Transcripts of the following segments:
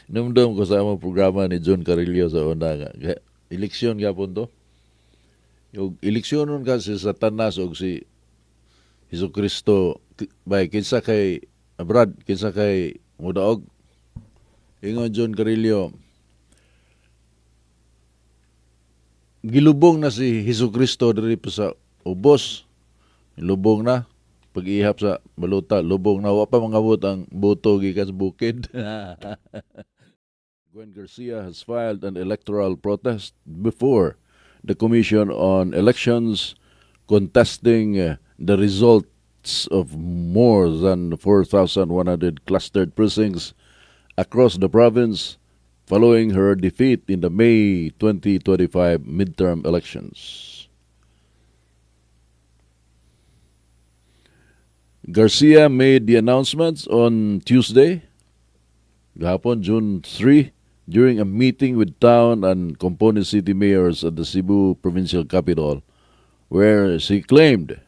Numdum ko sa among programa ni John Carillo sa una nga eleksyon gapon to. Ug eleksyonon ka si Satanas og si Hesus Kristo bay, kinsa kay, Brad, kinsa kay mudaog? Ingon John Carillo, gilubong na si Hesus Kristo diri pa sa ubos. Lubong na pag-ihap sa baluta, lubong na, wa pa mangabot ang boto gikan sa bukid. Gwen Garcia has filed an electoral protest before the Commission on Elections contesting the results of more than 4,100 clustered precincts across the province following her defeat in the May 2025 midterm elections. Garcia made the announcements on Tuesday, gahapon, June 3, during a meeting with town and component city mayors at the Cebu provincial capital, where she claimed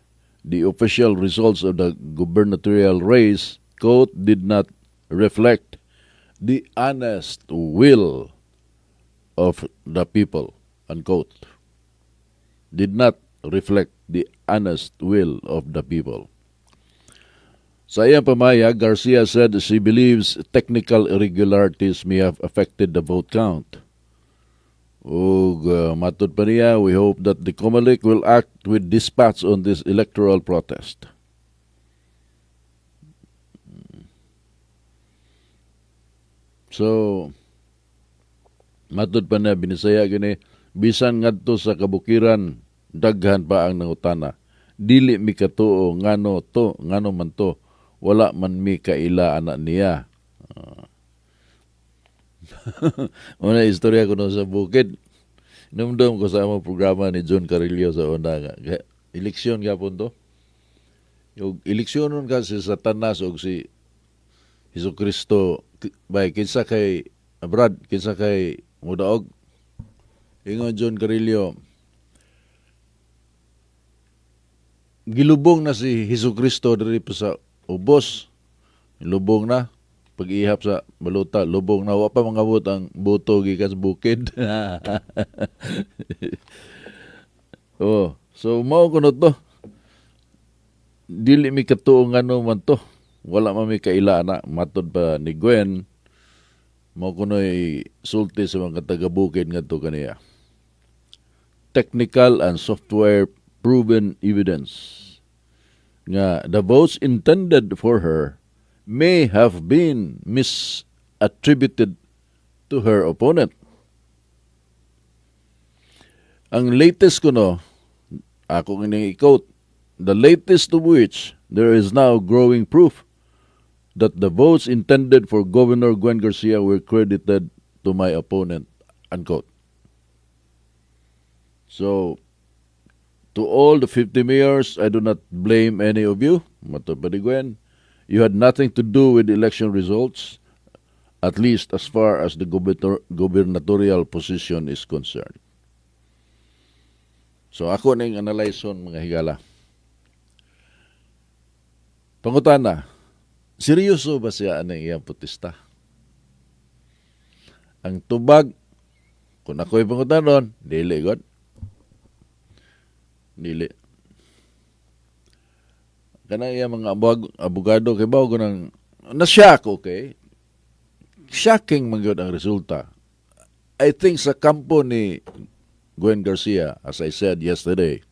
the official results of the gubernatorial race, quote, "did not reflect the honest will of the people," unquote. Did not reflect the honest will of the people. Sa iyang pamayag, Garcia said she believes technical irregularities may have affected the vote count. Ug matod pa niya, "We hope that the COMELEC will act with dispatch on this electoral protest." So, matod pa niya, binisaya gini, bisan ngadto sa kabukiran, daghan pa ang nangutana. Dili mi katuo ngano to, ngano man to, wala man mi kaila ana niya. Una istorya ko no sa bukid. Numdum ko sa among programa ni John Carillo sa una nga eleksyon gapon to. Ug eleksyonon ka si Satanas og si Hesus Kristo bay, kinsa kay, Brad, kinsa kay mudaog? Ingon John Carillo, gilubong na si Hesus Kristo diri pa sa ubos. Lubong na pag-ihap sa baluta, lubong na, wa pa mangabot ang boto gikan sa bukid. Oh, so mao kuno to. Dili mi katuo ngano man to. Wala man mi kaila ana, matod pa ni Gwen. Mao kuno'y sulti sa mga taga-bukid ngadto kaniya. Technical and software proven evidence nga the votes intended for her may have been misattributed to her opponent. Ang latest kuno, ako ini i-quote, "The latest of which there is now growing proof that the votes intended for Governor Gwen Garcia were credited to my opponent," unquote. So, to all the 50 mayors, I do not blame any of you. Matod pa ni Gwen, you had nothing to do with the election results, at least as far as the gubernatorial position is concerned. So ako ning analyson, mga higala. Pangutana, seryoso ba siya aning iyang protesta? Ang tubag, kung ako'y pangutanon, dili god. Dili. Kanang iyang mga abogado kay bawo nang na-shock, okay? Shocking man gyud ang resulta. I think sa kampo ni Gwen Garcia, as I said yesterday,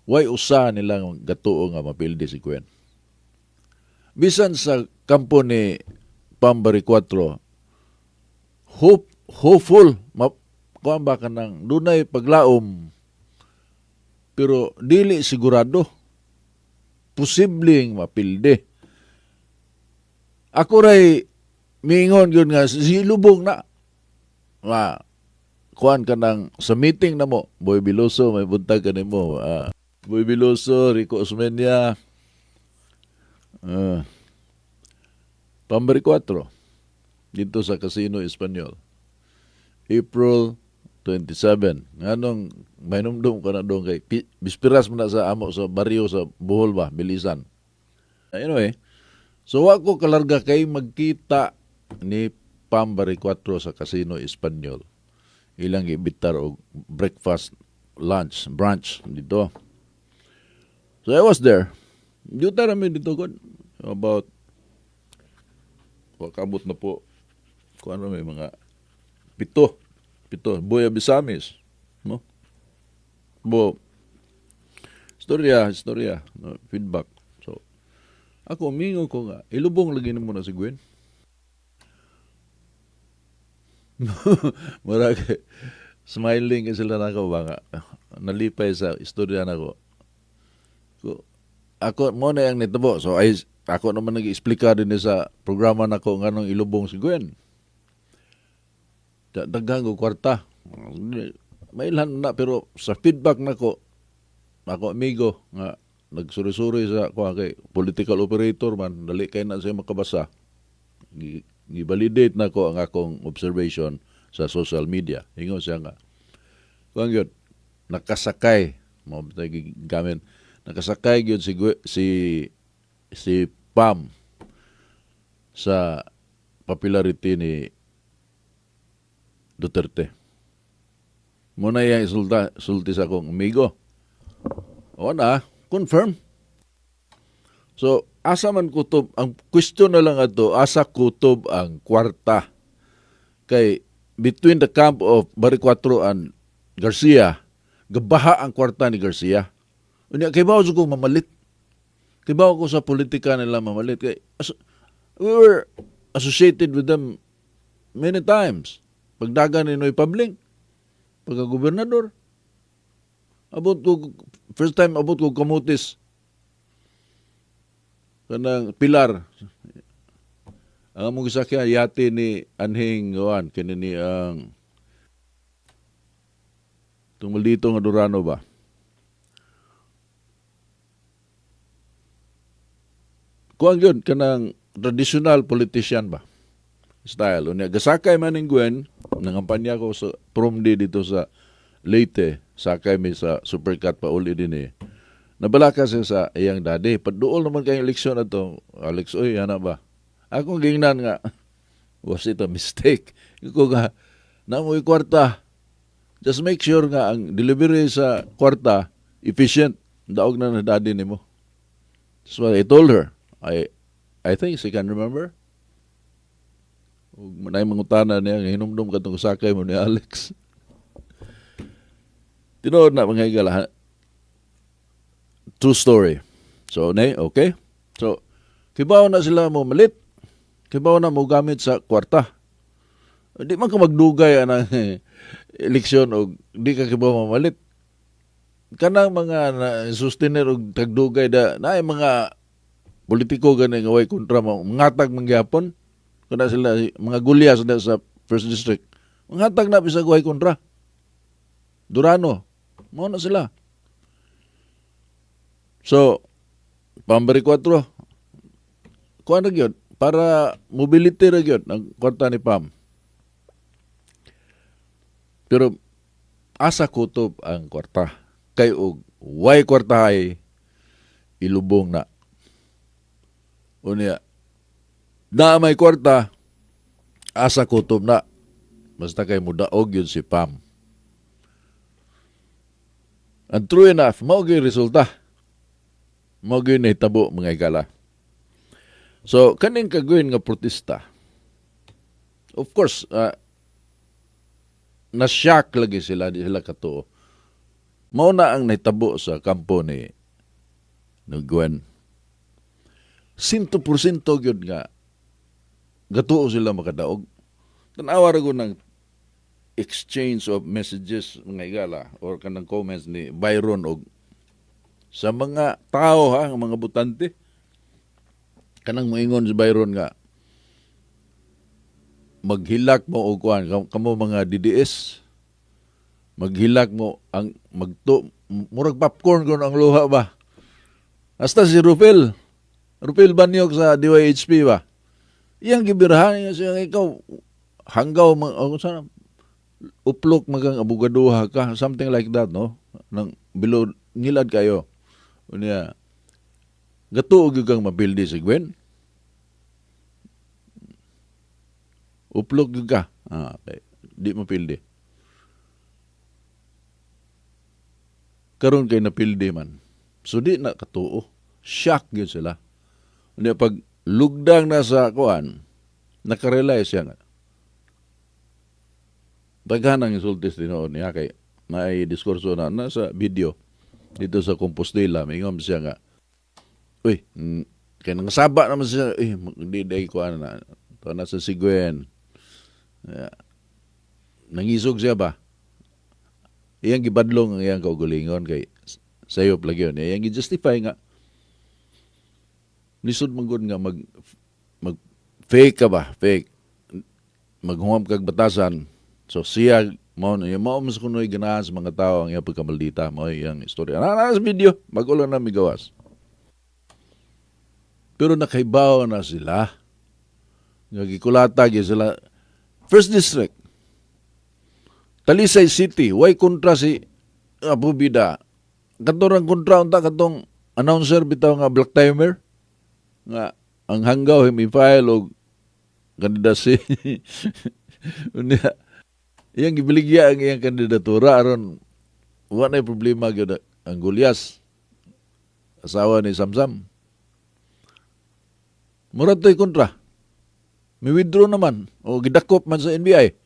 way usa nilang gatuo nga mapildi si Gwen. Bisan sa kampo ni Pam Baricuatro, hopeful, kuan ba ka nang dunay paglaom, pero dili sigurado, posibleng mapildi. Ako ray miingon gyud nga si lubong na. Nga kuan ka nang sa meeting na mo, Boy Biloso, may buntag ka nimo. Boy Biloso, Rico Osmeña, Pam Baricuatro, dito sa Casino Espanyol. April 27. Nganong mainumdum ka na doon kay bispiras man na sa amo sa baryo sa Bohol ba, bilisan. Anyway, so wa ko kalarga kay magkita ni Pam Baricuatro sa Casino Espanyol. Ilang giimbitar og breakfast, lunch, brunch dito. So I was there. Yuta rami dito kon about wakabot na po kung ano, may mga 7 7 Boy Abesamis, no? Bo istorya istorya, no, feedback. So ako, mingo ko nga ilubong lagi nimo na si Gwen. Murag smiling kay sila nako ba nga nalipay sa istorya nako. Ko ako mo na ang nitabo. So ay ako naman nag-explica din sa programa nako nganong ilubong si Gwen. Daghan og kwarta. Mailhan na, pero sa feedback nako, ako amigo nga nagsuri-suri sa kuha kay political operator man, dali kay na siya makabasa. Gi-validate nako ang akong observation sa social media. Ingon siya nga kuan gyud nakasakay mo gamit, nakasakay gyud si Pam sa popularity ni Duterte. Muna iyang isulta, sulti sa akong amigo. O na, confirm. So, asa man kutob, ang question na lang ato, asa kutob ang kwarta? Kay between the camp of Baricuatro and Garcia, gabaha ang kwarta ni Garcia. Unya, kay bawo ko mamalit. Kay bawo ko sa politika nila mamalit. Kay, we were associated with them many times. Pagdagan ni Noy Pabling, pagka-gobernador. Abot ko, first time abot ko Camotes. Kanang Pilar. Ang among gisakyan, yate ni Anhing Juan, kini ni ang itong maldito nga Durano ba? Kuan yun, kanang traditional politician ba? Style. Unya, gasakay man ning Gwen, nangampanya ko sa Promdi dito sa Leyte, sakay mi sa Supercat pa uli din eh. Nabalaka siya sa iyang daddy. Paduol naman kayong eleksyon na to. Alex, oy, ana ba? Akong gingnan nga, was it a mistake? Iko nga, namoy kwarta. Just make sure nga ang delivery sa kwarta, efficient. Daog na na daddy nimo. That's what I told her. I think she can remember. Ug manay mangutana niya, nga hinumdum katong sakay mo ni Alex. Tinuod na, mga higala. True story. So, ne, okay? So, kibaw na sila mo malit. Kibaw na mo gamit sa kwarta. Di man ka magdugay anang eleksyon og di ka kibaw mamalit. Kanang mga na, sustainer og tagdugay da naay mga politiko gani nga way kontra mo mangatag man gyapon kana sila mga gulyas na sa first district, mangatag na bisag way kontra. Durano mao na sila. So Pam Baricuatro, kuan na gyud, para mobility ra gyud ang kwarta ni Pam, pero asa kutob ang kwarta? Kay og way kwarta ay ilubong na. Unya, na may kwarta, asa kutob na? Basta kay mudaog yun si Pam. And true enough, mao gyud resulta, mao gyud nahitabo, mga higala. So kaning kaguin nga protesta, of course, na-shock lagi sila, di sila katuo. Mao na ang nahitabo sa kampo ni Gwen. 100% gyud nga gatuo sila makadaog. Tanawa ra ko ng exchange of messages, mga higala, or kanang comments ni Byron og sa mga tao ha, ang mga botante. Kanang moingon si Byron nga maghilak mo og kuan kamo mga DDS, maghilak mo ang magto murag popcorn kon ang luha ba. Hasta si Rufil Banyog sa DYHP ba, iyang gibirahan niya siya, ikaw hanggaw mang oh, sana uplok magang abogaduha ka, something like that, no? Nang below ngilad kayo. Unya gatuo gyud kang mapildi si Gwen. Uplok gyud ka. Ah, okay. Di mo pildi. Karon kay napildi man. So di na katuo. Shock gyud sila. Unya pag lugdang na sa kuan, nakarealize siya nga. Daghan ang insultis tinuod niya kay naay diskurso na nasa video dito sa Compostela, mingon siya nga, uy, kay nangasaba naman siya, eh, hindi day kuan na, to na sa si Gwen. Yeah. Nangisog siya ba? Iyang gibadlong ang iyang kaugalingon kay sayop lagi yun. Iyang gi-justify nga lisod man gud nga mag mag fake ka ba? Fake. Maghuam kag batasan. So siya mao na mao mas kunoy ganahan sa mga tao ang iyang pagkamaldita, mao iyang istorya. Na, na sa video, bag-o lang na migawas. Pero nakaibaw na sila. Nga gikulata gyud sila. First District. Talisay City, way kontra si Apo Bida. Katong kontra unta katong announcer bitaw nga black timer nga ang hanggaw him i-file og candidacy. Unya iyang gibaligya ang iyang kandidatura aron wa na problema gyud ang Gulyas, asawa ni Samsam. Murag to'y kontra. Mi withdraw naman o gidakop man sa NBI.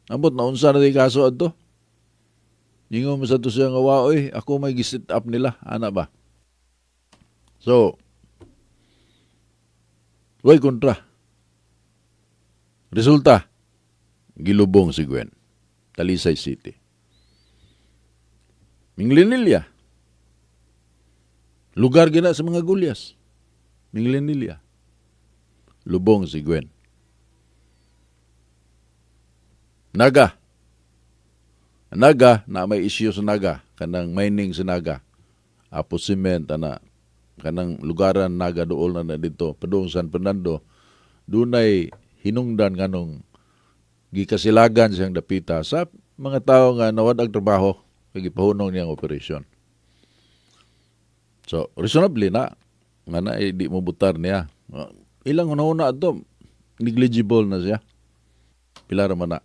Ambot na unsa na di kaso adto. Ingon mo sa to siya nga, "Waoy, ako may giset up nila," ana ba? So, way kontra. Resulta, gilubong si Gwen. Talisay City. Minglanilla. Lugar gina sa mga Gulyas. Minglanilla. Lubong si Gwen. Naga. Naga, na may issue sa Naga. Kanang mining sa Naga. Apo Cement, ana. Kanang lugaran Naga dool na na dito. Padung San Fernando. Dunay hinungdan nganong gikasilagan siyang dapita sa mga tao nga nawad ang trabaho kay gipahunong niyang operasyon. So, reasonably na nga na eh, di mo butar niya. Ilang una-una ato, negligible na siya. Pila ra man na.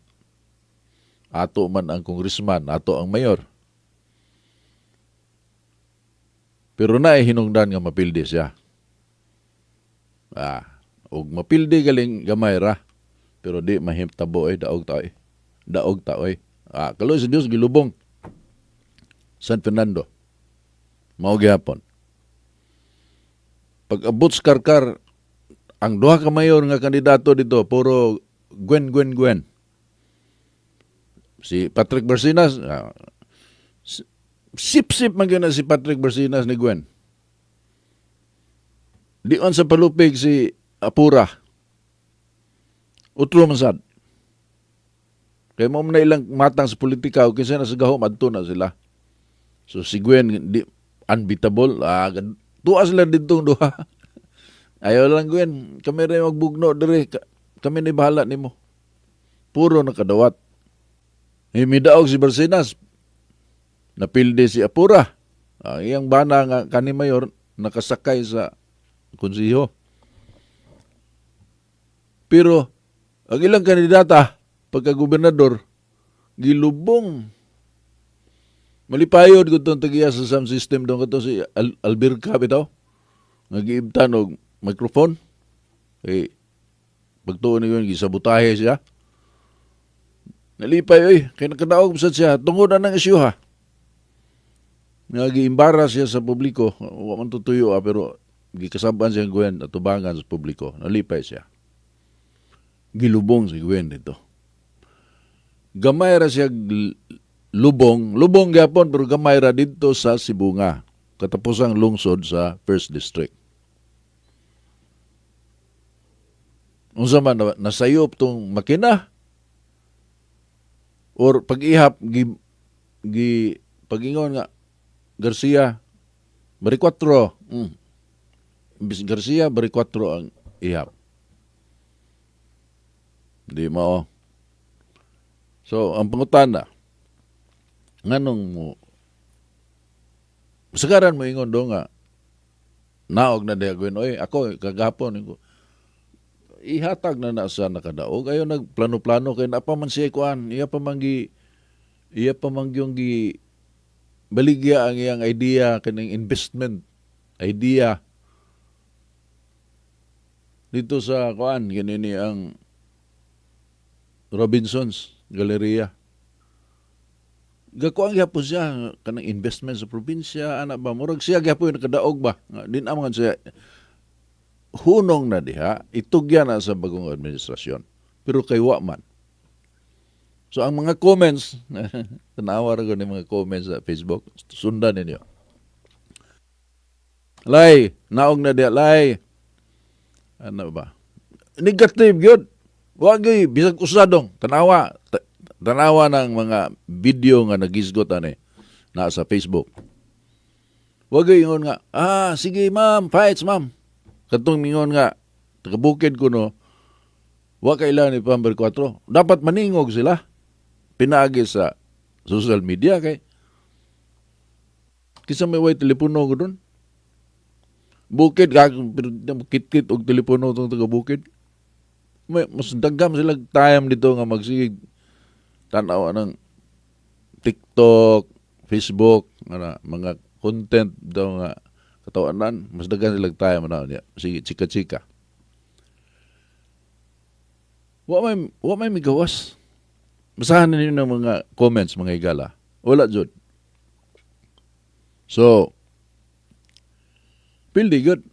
Ato man ang congressman, ato ang mayor. Pero naay hinungdan nga mapildi siya. Ah, ug mapildi galing gamay ra. Pero di mahimtabo eh, daog ta eh. Daog ta oy. Ah, kaloy sa Dios gilubong. San Fernando. Mao gihapon. Pag abot sa Karkar, ang duha ka mayor nga kandidato dito, puro Gwen, Gwen, Gwen. Si Patrick Barcinas, sip-sip man gyud na si Patrick Barcinas ni Gwen. Di man sa palupig si Apura. Utro man sad. Kay mo na ilang matang sa politika o kinsa na sa gahom adto na sila. So si Gwen di unbeatable. Ah, tuwa sila ditong duha. Ayaw lang, Gwen, kami rin magbugno diri. Kami ni bahala nimo. Puro nakadawat. Eh, midaog si Barcinas. Napildi si Apura. Ang iyang bana nga kani mayor nakasakay sa konseho. Pero ang ilang kandidata pagka gobernador gilubong. Malipayod ko itong tagiya sa sound system doon kato si Albirca bitaw. Nga giibtan og microphone. Eh, pagtuon ni yun, gisabotahe siya. Nalipay, oy, kay nakadaog sad siya. Tungod na ng isyu ha. Nga giimbaras siya sa publiko. Wa man tutuyo ah, pero gikasaban siya Gwen at tubangan sa publiko. Nalipay siya. Gilubong si Gwen dito. Gamay ra siya lubong, lubong gyapon pero gamay ra dito sa Sibonga, katapusang lungsod sa First District. Unsa man nasayop tong makina or pag-ihap gi, gi pag-ingon nga Garcia bari 4. Imbis Garcia bari 4 ang ihap. Di mao. So, ang pangutana, nganong mo sagaran mo ingon do nga naog na diha Gwen, oy, ako kagahapon ingon, Ihatag na na sa nakadaog. Ayo nagplano-plano kay naa pa man siya kuan, iya pa man yung gi baligya ang iyang idea, kaning investment idea dito sa kuan, kanini ang Robinsons Galleria. Gakuan gyapon siya kanang investment sa probinsya ana ba, murag siya gyapon nakadaog ba. Nga, di naman siya hunong na diha, itugyan na sa bagong administrasyon. Pero kay wa man. So ang mga comments, tanawa ra ko ni mga comments sa Facebook, sundan ninyo. Lay, naog na diha, lay. Ano ba? Negative gyud. Wa gyud bisag usa dong. Tanawa, tanawa ng mga video nga nagisgot ani na sa Facebook. Wa gyud ingon nga, "Ah, sige ma'am, fights ma'am." Katong ingon nga taga-bukid ko no, wa kaila ni Pamber 4. Dapat maningog sila pinaagi sa social media kay kisa may way telepono ko doon. Bukid kag kit-kit og telepono tong taga bukid. May mas dagam sila time dito nga magsigig tanaw ng TikTok, Facebook, ana mga content daw nga katawanan, mas daghan sila time na niya. Sige, chika-chika. Wa may migawas. Basahan ninyo ng mga comments, mga higala. Wala jud. So, pildi good.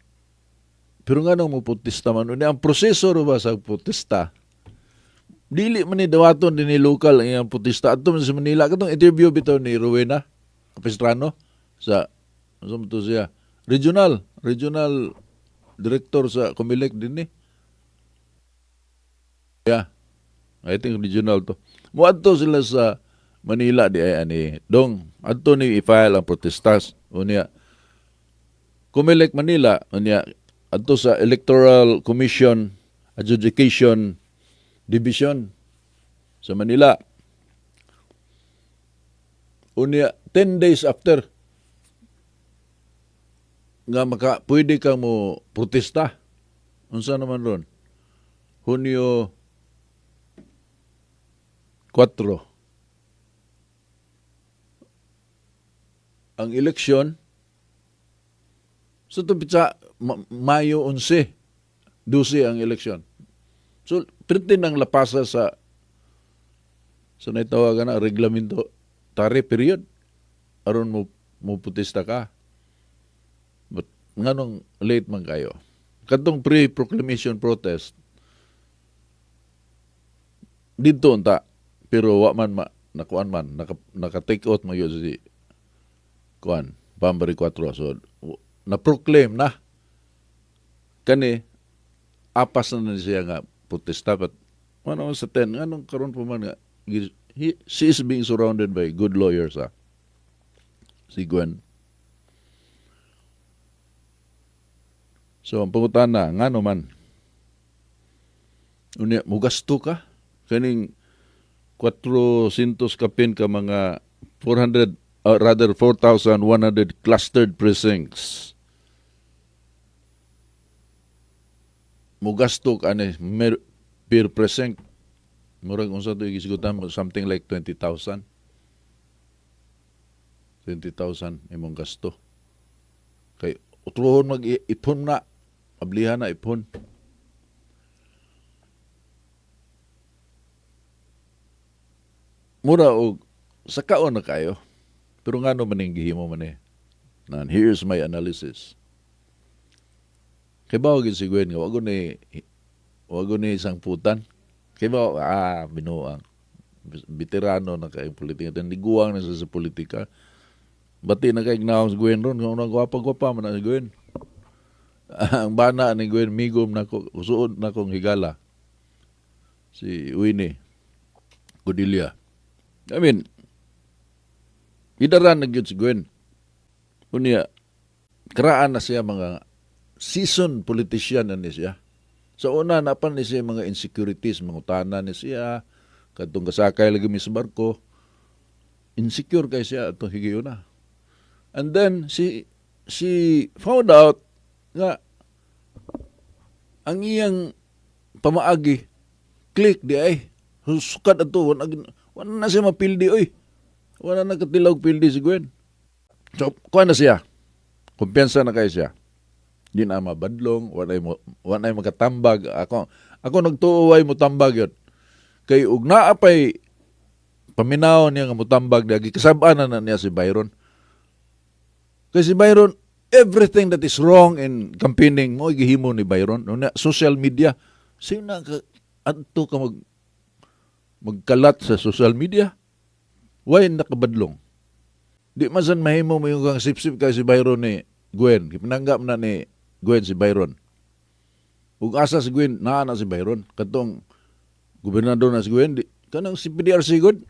Pero nga nang mo protesta man, unya, ang proseso ro ba sa protesta, dili man ni dawaton din ni local ang iyang protesta. Adto man sa Manila, katong interview bitaw ni Rowena Capistrano sa man to siya, regional director sa Comelec din ni. Yeah. I think regional to. Muadto sila sa Manila di ay ani dong adto ni i-file ang protestas, unya Comelec Manila, unya adto sa Electoral Commission Adjudication Division sa Manila. Unya 10 days after nga maka pwede ka mo protesta. Unsa naman ron? Hunyo 4. Ang eleksyon sa tupitsa Mayo 11, 12 ang eleksyon. So, pirti ng lapasa sa naitawagan na reglamento tari period aron mo mo protesta ka. But nganong late man kayo? Katong pre-proclamation protest didto unta, pero wa man ma, nakuan man naka take out man yun si kuan Bambari 4. So na proclaim na kani, apas na na siya nga protesta, but ano sa 10, anong karon pa man nga she is being surrounded by good lawyers, ah, si Gwen. So ang pangutana, ngano man unya mugasto ka kaning 400 kapin ka mga 400, rather 4,100 clustered precincts, mugasto ka ani per precinct murag unsa to gisgutan, something like 20,000, 20,000 imong gasto kay utruhon mag ipon na ablihan na ipon. Mura og sa kaon na kayo, pero ngano man ning gihimo man eh? And here's my analysis. Kay bawo gid si Gwen nga wago ni isang putan. Kay bawo, binuang veterano na kay politika, niguang na siya sa politika. Bati na kay gnaong si Gwen ron, kung unang gwapa-gwapa man na si Gwen. Ang bana ni Gwen migom na ko, usuod na kong higala. Si Winnie Codilla. I mean, idaran na gyud si Gwen. Unya, karaan na siya, mga seasoned politician na ni siya. Sa una, napan ni siya mga insecurities, mga utana ni siya, kadtong kasakay lagi mi sa barko, insecure kay siya atong higayuna. And then, she found out nga ang iyang pamaagi, click di ay. Sukat ato, wala na siya mapildi oy. Wala na katilaw pildi si Gwen. So, kuha na siya. Kumpiyansa na kayo siya. Di na mabadlong, wala makatambag. Ako nagtuo way mo tambag yun. Kay ug naa pay paminaw niya nga mutambag niya, gikasab-an na niya si Byron. Kay si Byron, everything that is wrong in campaigning mo gihimo ni Byron. Unya, social media, sino na ka adto ka magkalat sa social media? Why nakabadlong? Di man san mahimo mo yung kang sip-sip kay si Byron ni Gwen. Pinanggap na ni Gwen si Byron. Ug asa si Gwen, naa na si Byron. Katong gobernador na si Gwen, di, kanang si PDRC gud.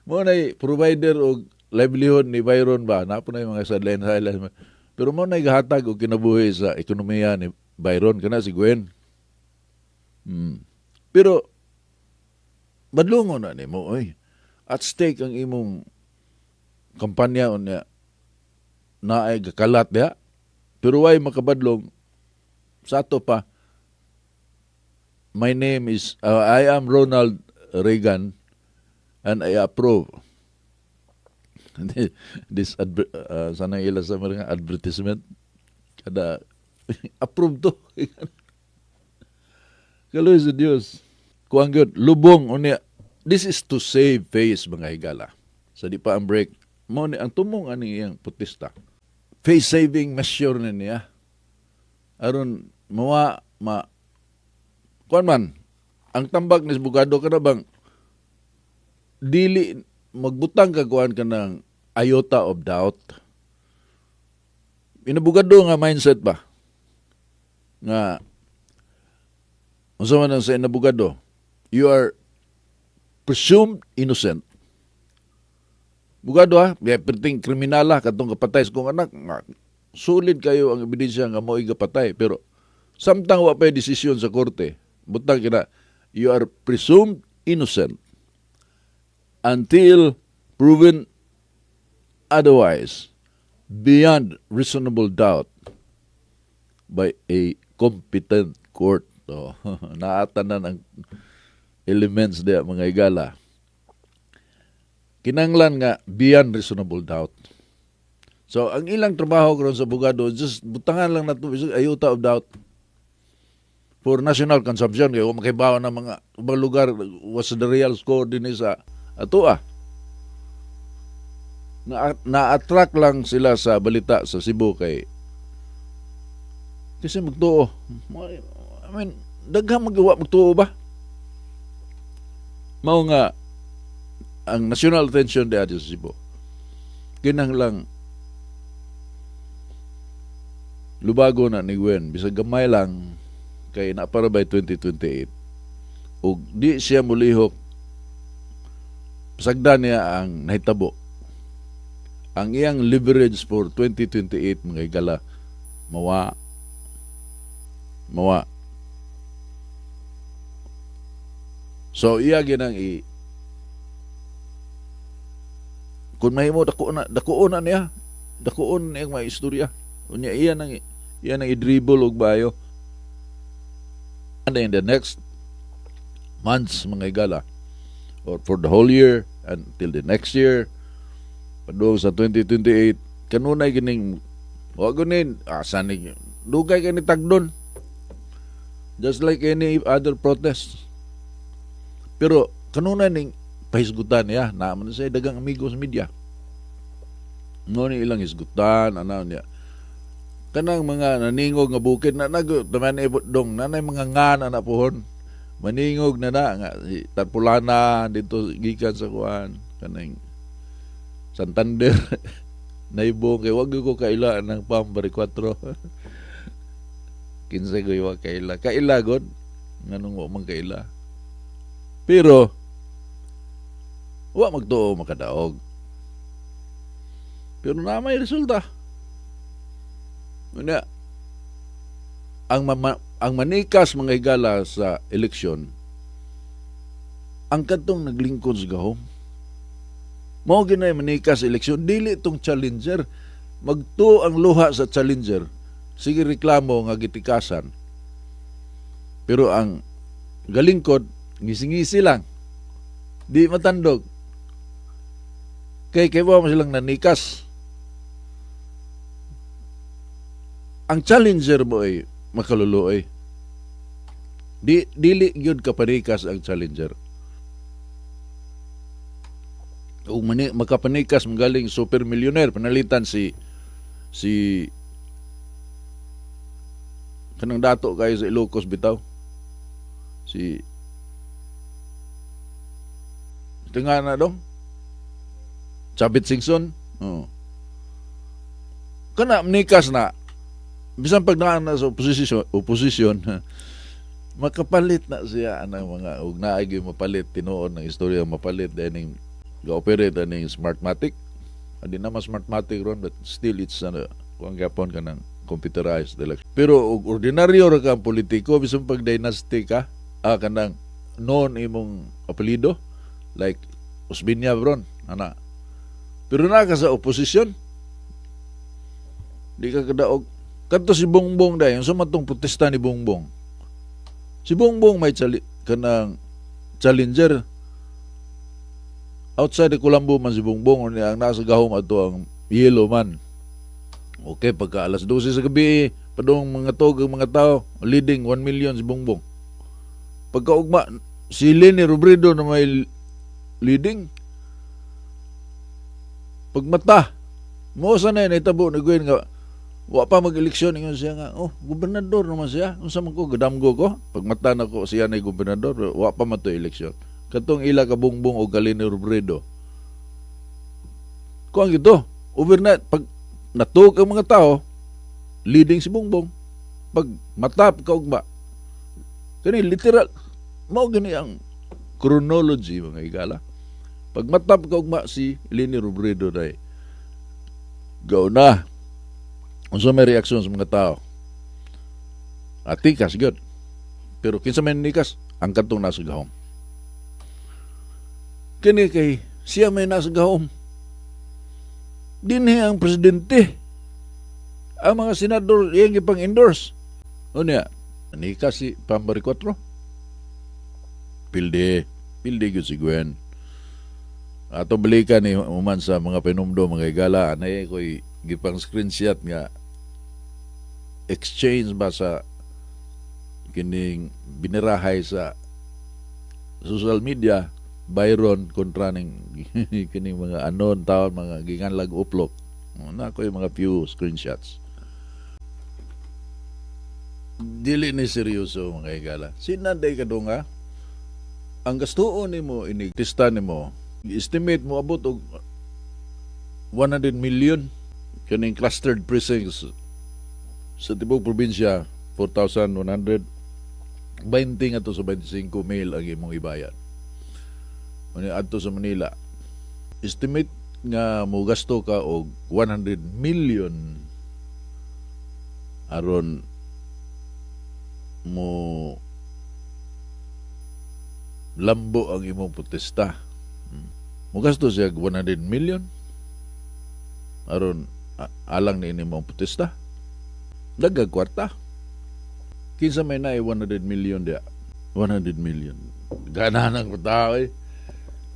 Mo na provider og livelihood ni Byron ba, naa po na yung mga sideline sideline. Pero mo na gahatag og kinabuhi sa ekonomiya ni Byron kana si Gwen. Pero badlongon na nimo oy. At stake ang imong kampanya, unya naay gakalat diha. Pero way makabadlong sa ato pa. My name is I am Ronald Reagan and I approve this sana ila sa mga advertisement kada approve to. Kaloy sa Dios, kuang gyud lubong. Unya, this is to save face, mga higala, sa di pa ang break mo ni ang tumong ani iyang protesta, face saving measure ni niya aron mawa ma kuan man ang tambag ni Bugado kana bang dili magbutang ka kuan ka ng iota of doubt. Inabugado nga mindset ba nga unsa man ang sa inabugado, you are presumed innocent. Bugado ha, kaya perting kriminala katong kapatay sa kong anak, nga, solid kayo ang ebidensya nga mo'y gapatay, pero samtang wa pa'y desisyon sa korte, butang kina, you are presumed innocent until proven otherwise beyond reasonable doubt by a competent court. So, naatanan ang elements diya, mga igala. Kinanglan nga beyond reasonable doubt. So, ang ilang trabaho karon sa abogado, just butangan lang nato iota of doubt for national consumption kay wa makibaw ng mga ubang lugar what's the real score din sa atoa. Na na-attract lang sila sa balita sa Cebu kay kasi magtuo. I mean, daghang magawa magtuo ba? Mao nga ang national attention diha sa Cebu. Kinahanglang lubago na ni Gwen bisag gamay lang kay na para by 2028 ug di siya mulihok, sagdan niya ang nahitabo. Ang iyang leverage for 2028, mga higala, mawa mawa. So iya ginang i kung mahimo dako na, dakuon na niya, dakuon niya ang mga istorya. Unya iya nang i-dribble og bayo. And in the next months, mga higala, or for the whole year until the next year padung sa 2028, kanunay gining wa gunin asa ni dugay kani tagdon, just like any other protest. Pero kanunay ning pahisgutan niya na man siya dagang amigo sa media no ni ilang hisgutan ana niya kanang mga naningog nga bukid na nag taman dong nanay mga nga na pohon maningog na na nga si Tarpulana dito gikan sa kuan kaning Santander naibong kay wag ko kaila ng PAM Baricuatro. Kinsa ko wa kaila, kaila god nganong wa man kaila, pero wa magtuo makadaog, pero na may resulta. Unya, ang manikas, mga higala, sa eleksyon ang kadtong naglingkod sa gahom. Mao ginay manikas sa eleksyon, dili tong challenger. Magtuo ang luha sa challenger, sige reklamo nga gitikasan. Pero ang galingkod, ngisi-ngisi lang. Di matandog. Kay kay mo silang nanikas. Ang challenger mo ay makaluluoy. Di dili gyud kapanikas ang challenger. Ug mani makapanikas magaling super millionaire, panalitan si kanang dato kayo sa Ilocos bitaw. Si tinga na dong. Chavit Singson. Oh. Kana nikas na bisan pag naa na sa opposition, makapalit na siya anang mga ug naay gyud mapalit tinuod ng istorya, mapalit dining ga-operate aning Smartmatic. Adi na mas Smartmatic ron, but still it's ano kuan gyapon kanang computerized election. Pero og ordinaryo ra ka politiko, bisan pag dynasty ka, kanang known imong apelyido like Osmeña bron ana. Pero naa ka sa oposisyon, di ka kadaog. Kadto si Bongbong dayon sa matong protesta ni Bongbong. Si Bongbong may kanang challenger. Outside the Kulambo man si Bongbong, unya ang nasa gahom ato ang yellow man. Okay, pagka alas 12 sa gabi, padung mga tog ang mga tao, leading 1 million si Bongbong. Pagka ugma, si Leni Robredo na may leading. Pagmata, mo sa na nahitabo ni Gwen nga wa pa mag-eleksyon, ingon siya nga, "Oh, gobernador naman siya. Unsa man ko, gadamgo ko. Pagmata na ko siya na gobernador, wa pa man to eleksyon." Katong ila ka Bongbong o ka Leni Robredo. Kuan gito, overnight, pag natuog ang mga tao, leading si Bongbong. Pag mata ka ugma, kani literal, mao gani ang chronology, mga higala. Pag matap ka ugma, si Leni Robredo day. Gauna. Unsa may reaksyon sa mga tao? Atikas gyud. Pero kinsa may nikas? Ang katong nasa gahom. Kini kay siya may nasa gahom. Dinhi ang presidente. Ang mga senador iyang ipang endorse. Unya, nikas si Bam Baricuatro. Pildi, pildi gyud si Gwen. Ato balikan ni human sa mga pinumdo, mga higala, anay ko'y gipang screenshot nga exchange ba sa kining binirahay sa social media, Byron kontra ning kining mga anon taon mga ginganlag uplok na ko yung mga few screenshots. Dili ni seryoso, mga higala. Sinanday ka nga ang gastuon nimo inig tista nimo, estimate mo abot og 100 million kaning clustered precincts sa tibok probinsya, 4,100, 20 nga to sa 25 mil ang imong ibayad. Unya adto sa Manila, estimate nga mo gasto ka og 100 million aron mo lambo ang imong protesta. Mo gasto siya og 100 million aron alang ni imong protesta. Dagag kwarta. Kinsa may naay 100 million diya? 100 million. Ganahan ang tao eh.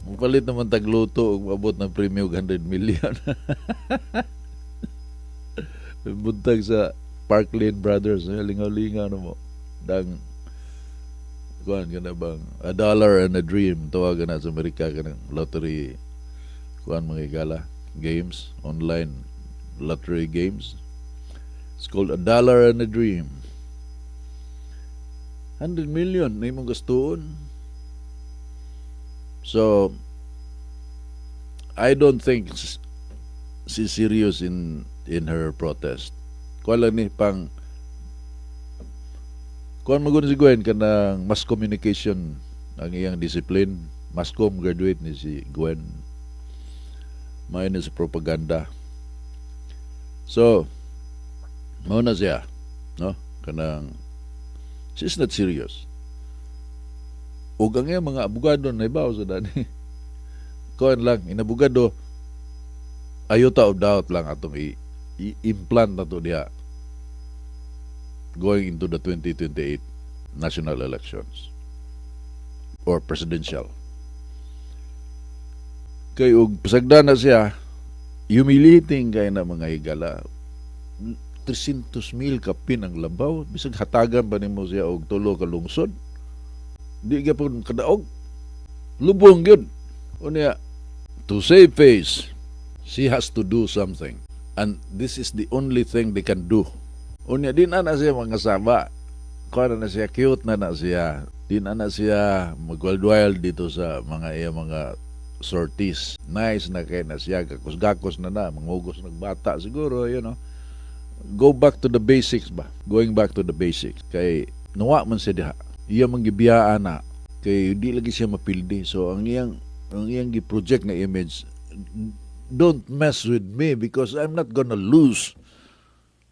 Mupalit naman tagluto ug maabot ng premyo og 100 million. Buntag sa Park Lane Brothers, eh, lingaw-lingaw na mo. Dang kuan ka na bang "A Dollar and a Dream" tawagan na sa Amerika kanang lottery kuan, mga higala, games, online lottery games. It's called "A Dollar and a Dream." 100 million na imong gastuon. So I don't think she's serious in her protest. Kuan lang ni pang kuan magud si Gwen, kanang mass communication ang iyang discipline. Masscom graduate ni si Gwen. Maayo ni sa propaganda. So mao na siya, no? Kanang she's not serious. Ug ang iyang mga abogado na ibaw sa dani. Kuan lang, inabogado, iota of doubt lang atong i-implant na to diha going into the 2028. National elections or presidential. Kay og pasagdan na siya, humiliating kay na, mga higala. 300 mil kapin ang labaw. Bisag hatagan pa nimo siya og tulo ka lungsod, di gyapon kadaog. Lubong gyud. Unya, to save face, she has to do something. And this is the only thing they can do. Unya, di na na siya mga saba. Kuha na na siya, cute na na siya. Di na na siya mag-wild dito sa mga iya mga sorties. Nice na kay na siya, gakos-gakos na na, mangugos nagbata siguro. Go back to the basics ba? Going back to the basics. Kay nuwa man siya diha. Iya man gibiyaan na kay di lagi siya mapildi. So ang iyang gi-project na image, "Don't mess with me because I'm not gonna lose.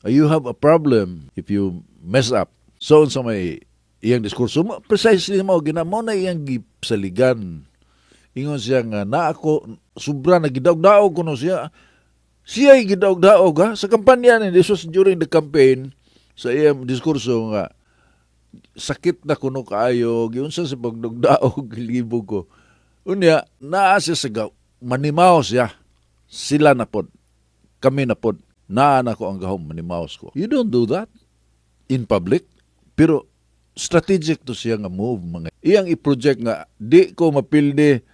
You have a problem if you mess up." So unsa may iyang diskurso mo, precisely mo gina mo na iyang gisaligan. Ingon siya nga na ako sobra na gidaog-daog kuno siya. Siya ay gidaog-daog ha sa kampanya ni. This was during the campaign, sa iyang diskurso nga sakit na kuno kaayo, giunsa sa pagdaog-daog, libog ko. Unya naa siya sa manimaw siya. Sila na pod. Kami na pod. Naa na ko ang gahom, manimaos ko. You don't do that in public. Pero strategic to siya nga move, mga. Iyang i-project nga di ko mapildi,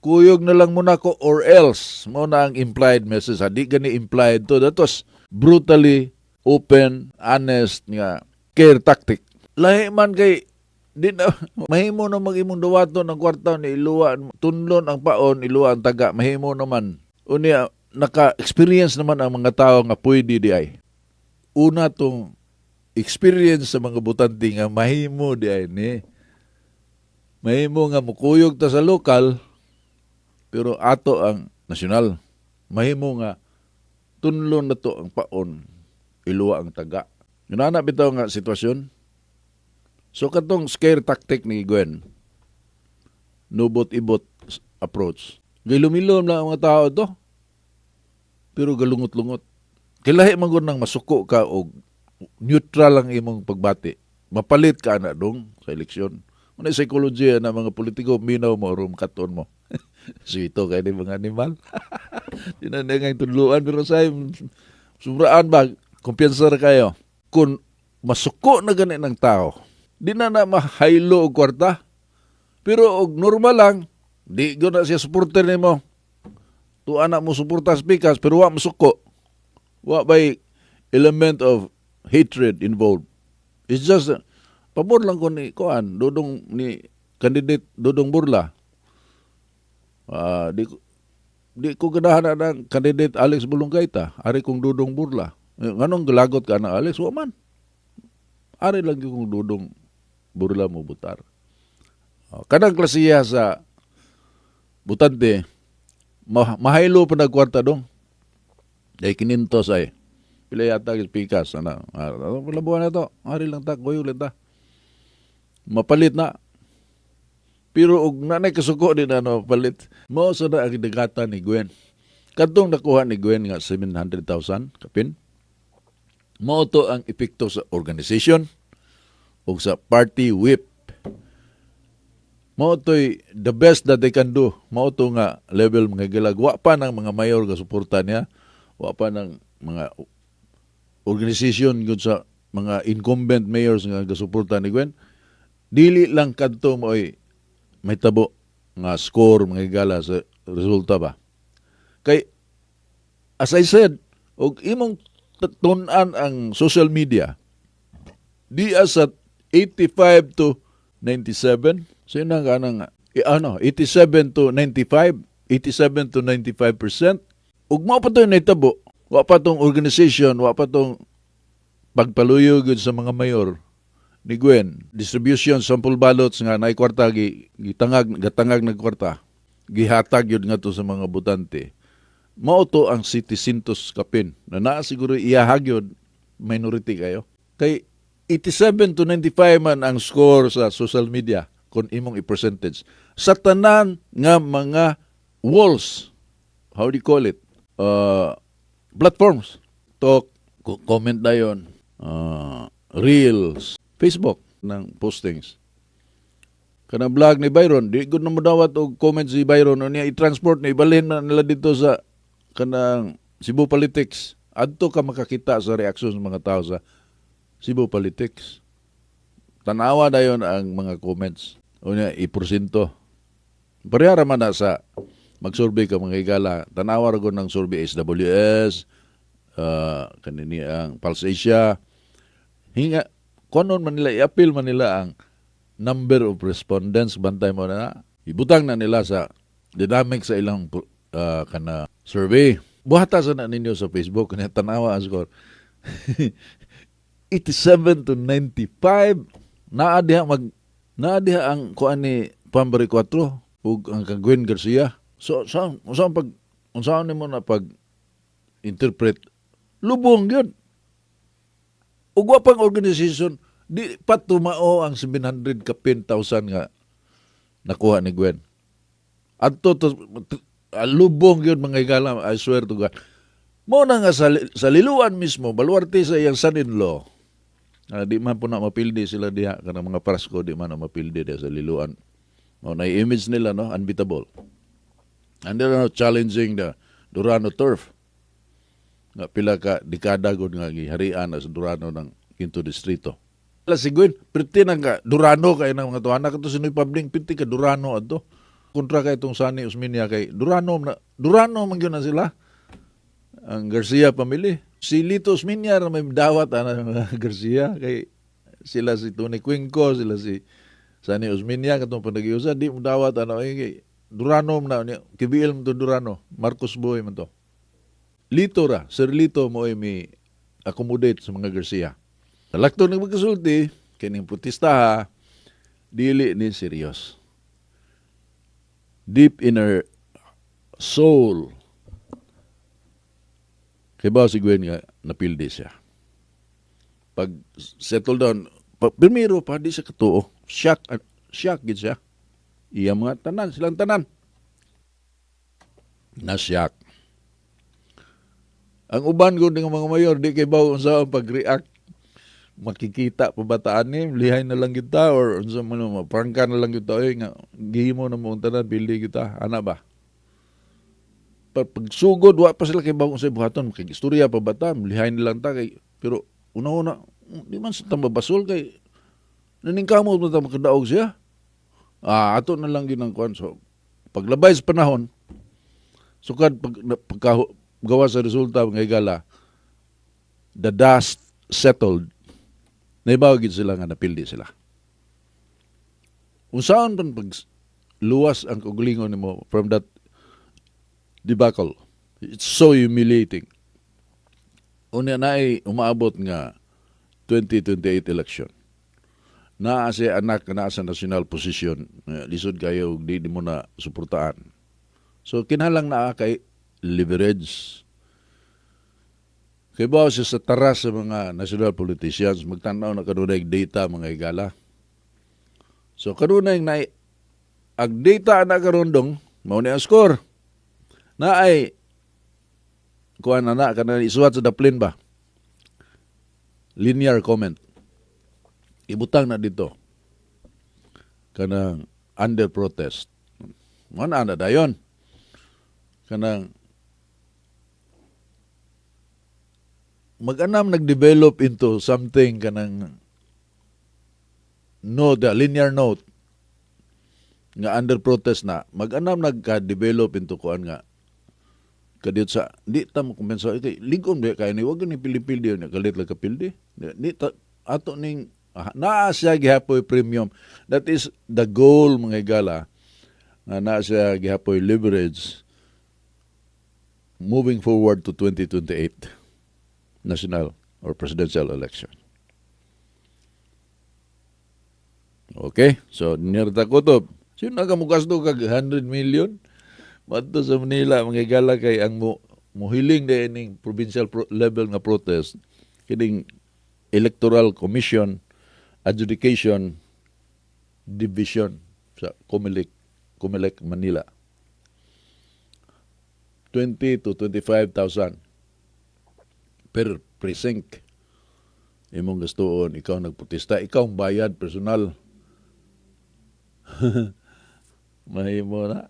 kuyog na lang muna ko or else. Mo na ang implied message ha. Di gani implied to. That was brutally open, honest nga scare tactic. Lahi man kay di na mahimo na mag imong dawaton ang kwarta ni iluwa, tunlon ang paon, iluwa ang taga, mahimo naman. Unya naka-experience naman ang mga tao nga pwede di ay. Una tong experience sa mga botante nga mahimo di ay ni. Mahimo nga mukuyog ta sa lokal pero ato ang nasyonal. Mahimo nga tunlon na to ang paon, iluwa ang taga. Yun na bitaw nga sitwasyon. So katong scare tactic ni Gwen, nubot-ibot approach. Gilumilom lang ang mga tao to. Pero galungot-lungot. Kailahi man gud nang masuko ka og neutral ang imong pagbati. Mapalit ka na dong sa eleksyon. Ano psychology na mga politiko, minaw mo rum katon mo. Sweeto kay ni mga animal. Di na nga tudluan pero sa sobraan ba, kumpiyansa ra kayo. Kung masuko na gani ng tao, di na na mahaylo og kwarta. Pero og normal lang, di gyud na siya supporter nimo. Tuwa na mo suporta sa pikas pero wa masuko. Wa bay element of hatred involved. It's just pabor lang ko ni kuan Dodong, ni candidate Dodong Burla. Ah, di ko ganahan na ng candidate Alex Bolonggaita. Ari kong Dodong Burla. Eh, nganong galagot ka na Alex? Wa man. Ari lang gyud kong Dodong Burla mo butar. Oh, kanang klasiya sa butante, mahaylo pa nagkwarta dong. Dahil kinintos ay. Pila yata pikas. Ano, ah, pila buwan na to. Ari lang ta, kuyo lang ta. Mapalit na. Pero og nanay kasuko din na mapalit. Mao sa na ang dagatan ni Gwen. Kadtong nakuha ni Gwen nga 700,000 kapin. Mao to ang epekto sa organization o sa party whip. Mao to'y the best that they can do. Mao to nga level, mga gilag. Wa pa ng mga mayor ga suporta niya. Wa pa ng mga organization gud sa mga incumbent mayors nga gasuporta ni Gwen. Dili lang kadto mo'y may tabo nga score, mga higala, sa resulta ba. Kay as I said, og imong tun-an ang social media, di as at 85 to 97, so yun ang kanang, eh, ano, 87 to 95, 87 to 95%. Ug mao pa to nahitabo, wa pa tong organization, wa pa tong pagpaluyo gyud sa mga mayor ni Gwen, distribution sample ballots nga naay kwarta, gi gitangag gatangag nag kwarta, gihatag gyud ngadto sa mga botante. Mao to ang sitisintos kapin na naa siguro iyahag yun, minority kayo kay 87 to 95 man ang score sa social media. Kung imong i-percentage sa tanan nga mga walls, how do you call it, platforms, talk, comment dayon, reels, Facebook. Ng postings. Kanang vlog ni Byron, di gud na modawat og comment si Byron niya, i-transport ni, ibalhin na nila dito sa kanang Cebu Politics. Adto ka makakita sa reaksyon sa mga tao sa Cebu Politics. Tanawa dayon ang mga comments. Unya iporsinto. Pareha ra man na sa mag-survey ka, mga higala, tanawa ra gud ng survey SWS, kanini ang Pulse Asia. Hinga kunon man nila, i-appeal man nila ang number of respondents, bantay mo na ibutang na nila sa dynamic sa ilang kana survey. Buhata sa na ninyo sa Facebook kanya, tanawa ang score, 87 to 95. Naa diha ang kuan ni Pam Baricuatro ug ang kang Gwen Garcia. So sa pag unsaon nimo na pag interpret, lubong yun ug wa pang organization, di pa tumao ang 700 kapin thousand nga nakuha ni Gwen adto to, lubong yun, mga higala. I swear to God, mo na nga sa Liloan mismo, baluarte sa iyang son-in-law. Di man po na mapildi sila diha, kanang mga Frasco, di man na mapildi diha sa Liloan. Mao na image nila, no, unbeatable. And they're now challenging the Durano turf. Nga pila ka dekada gud nga giharian sa Durano ng Quinto Distrito. La si Gwen, pirti nang ka Durano kay ng mga tuana kato si Noy Pabling, pirti ka Durano adto. Kontra kay itong Sonny Osmeña, kay Durano na, Durano man gyud na sila. Ang Garcia family. Si Lito Osmeña ra may dawat ana mga Garcia, kay sila si Tony Cuenco, sila si Sonny Osmeña katong panagiusa, di mo dawat ano eh, kay Durano man na niya, kibiil mo to Durano, Marcos Boy man to. Lito ra, Sir Lito mo ay may accommodate sa mga Garcia. Lakto ng magkasulti, kining protesta ha, dili ni serious. Deep in her soul, kay ba si Gwen nga napildi siya. Pag settle down, primero pa di siya katuo. Shock, shock gid siya. Iya mga tanan, silang tanan. Na shock. Ang uban ko ng mga mayor, di kay bawo unsa ang pag-react. Makikita pa ba ta ani, lihay na lang kita or unsa man mo, prangka na lang kita oy nga gihimo na mo ang tanan, pili kita, ana ba? Pagsugod wa pa sila kay bawo unsa buhaton, makikistorya pa ba ta, lihay na lang ta kay, pero una-una di man sa mabasol kay naningkamot mo ta makadaog siya. Ah, ato na lang yun ang kuan. So, paglabay sa panahon, sukad pag, pagka, gawa sa resulta, mga higala, the dust settled, naibaw gid sila nga napildi sila. Unsaon man pag luwas ang kaugalingon nimo from that debacle? It's so humiliating. Unya na ay umaabot nga 2028 election. Naa si anak naa sa national position, lisod kayo ug di mo na suportaan. So kinahanglan naa kay leverage. Kay ba siya sa taras sa mga national politicians, magtanaw na kanunay data, mga higala. So kanunay na ang data na karon dong, mao ni ang score. Na ay kuan na na kanang isuwat sa daplin ba? Linear comment. Ibutang na dito. Kanang under protest. Mo na na dayon. Kanang mag-anam nag-develop into something kanang no the linear note nga under protest na mag-anam nagka-develop into kuan nga kadiyot sa di ta mo kumpensa kay lig-on ba kay ni, wag ni pili-pili ni kalit lang kapildi di ta ato ning naa siya gihapoy premium. That is the goal, mga higala, nga naa siya gihapoy leverage moving forward to 2028 national or presidential election. Okay, so nirta ko to. Sino na ka mugasto kag 100 million? Madto sa Manila, mga higala, kay ang mo muhiling din ning provincial level nga protest kining Electoral Commission Adjudication Division sa Comelec, Comelec Manila. 20 to 25,000 per precinct. Imong gastuon, ikaw nagprotesta, ikaw ang bayad personal. Mahimo na.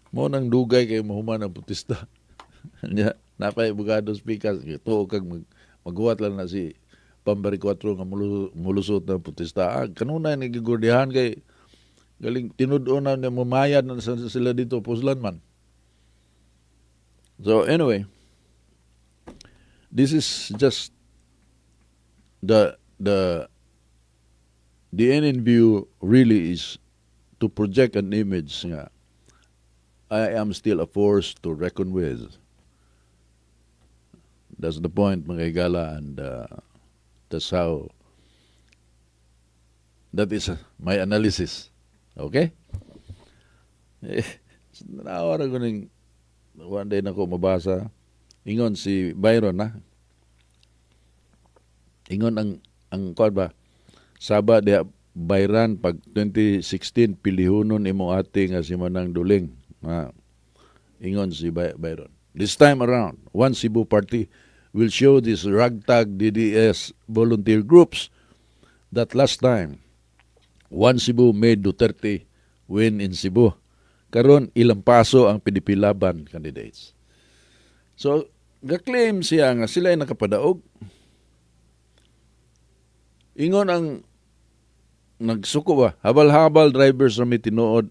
Mo nang dugay kay mahuman ang protesta. Nya, napay abogado speakers, tuo kag maghuwat lang na si Bam Baricuatro nga mulusot ng protesta. Ah, kanunay ni gigurdihan kay galing tinud-on na mamayad na sila dito puslan man. So anyway, this is just the end in view really is to project an image nga I am still a force to reckon with. That's the point, mga higala, and that's how, that is my analysis. Okay? Eh, naawa ko ning one day na ko mabasa. Ingon si Byron na. Ingon ang kuan ba? Saba diha Byron, pag 2016 pilihunon imo ate nga si Manang Duling. Ah, ingon si Byron. This time around, One Cebu Party will show these ragtag DDS volunteer groups that last time One Cebu made Duterte win in Cebu. Karon ilang paso ang PDP Laban candidates. So, ga-claim siya nga sila ay nakapadaog. Ingon ang nagsuko ba, habal-habal drivers ra mi tinuod,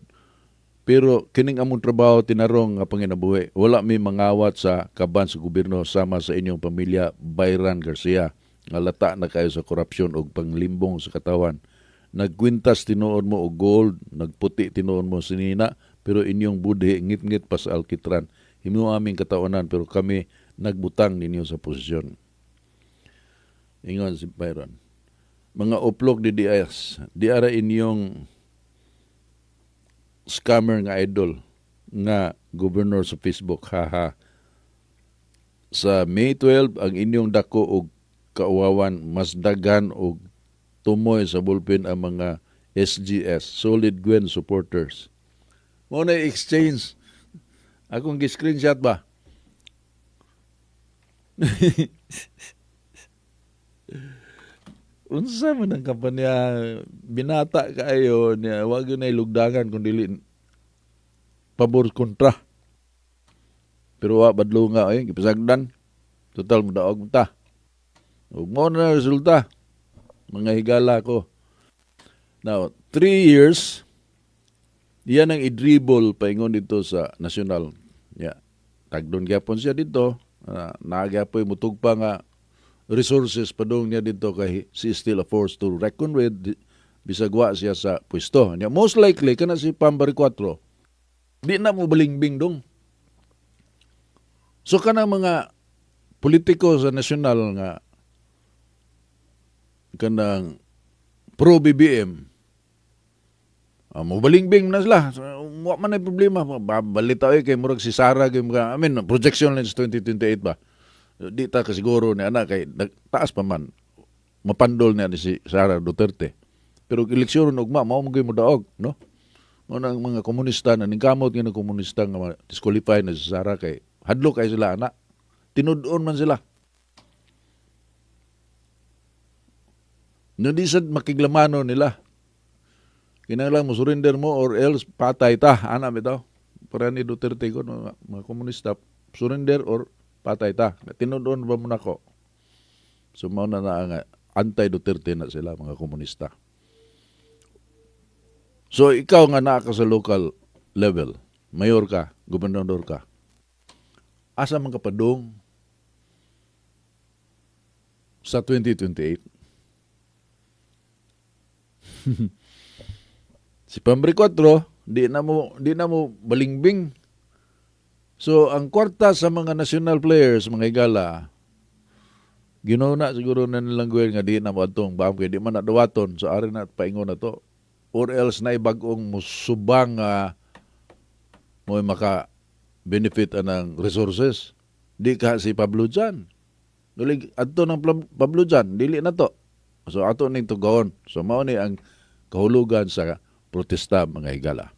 pero kining among trabaho tinarong nga panginabuhi. Wala mi mangawat sa kaban sa gobyerno sama sa inyong pamilya Byron Garcia nga lata na kayo sa korupsyon ug panglimbong sa katawan. Nagkwintas tinuod mo og gold, nagputi tinuod mo sinina, pero inyong budhi ngit-ngit pa sa alkitran. Himo aming katawanan, pero kami nagbutang ninyo sa posisyon. Ingon si Byron. Mga uplok DDS, di ara inyong scammer nga idol nga governor sa Facebook, haha. Sa May 12, ang inyong dako og kauwawan, mas daghan og tumoy sa bullpen ang mga SGS, Solid Gwen supporters. Mo na exchange. Akong gi-screenshot ba? Unsa man ang kampanya, binata kaayo niya, wag gyud na lugdangan kung dili pabor kontra. Pero wa badlo nga ay gipasagdan. Total modaog ta. Ug mo na resulta. Mga higala ko. Now, 3 years, yan ang i-dribble paingon dito sa national. Yeah. Tagdon gyapon siya dito. Naa gyapoy mutugpa nga resources padung niya dito kay she still a force to reckon with bisag wa siya sa pwesto. Nya most likely kana si Pam Baricuatro di na mo balingbing dong. So kana mga politiko sa national nga kanang pro BBM, mo balingbing na sila. So, wa man ay problema. Balita oy kay murag si Sara kay mga, I mean, projection lens 2028 ba. Di ta kasiguro ni ana kay taas pa man mapandol niya ni si Sara Duterte. Pero eleksyon ugma mao mo mo daog, no? Mo nang mga komunista na ningkamot nga ng komunista nga disqualify na si Sara kay hadlok kay sila ana. Tinud-on man sila. No di sad makiglamano nila. Kinahanglan mo surrender mo or else patay ta. Ana bitaw. Para ni Duterte ko mga komunista, surrender or patay ta. Tinud-on ba mo nako? So mao na na nga anti-Duterte na sila mga komunista. So ikaw nga naa ka sa local level, mayor ka, gobernador ka, asa man ka padung sa 2028? Si Pam Baricuatro, di na mo balingbing. So ang kwarta sa mga national players, mga higala, Ginoo na siguro na nilang gawin nga di na mo adtong BAM kay di man na dawaton, so ari na paingon na to or else na bag-ong musubang mo maka benefit anang resources. Di ka si Pablo Jan. Dili adto ng Pablo Jan, dili na to. So ato ning tugaon. So mao ni ang kahulugan sa protesta, mga higala.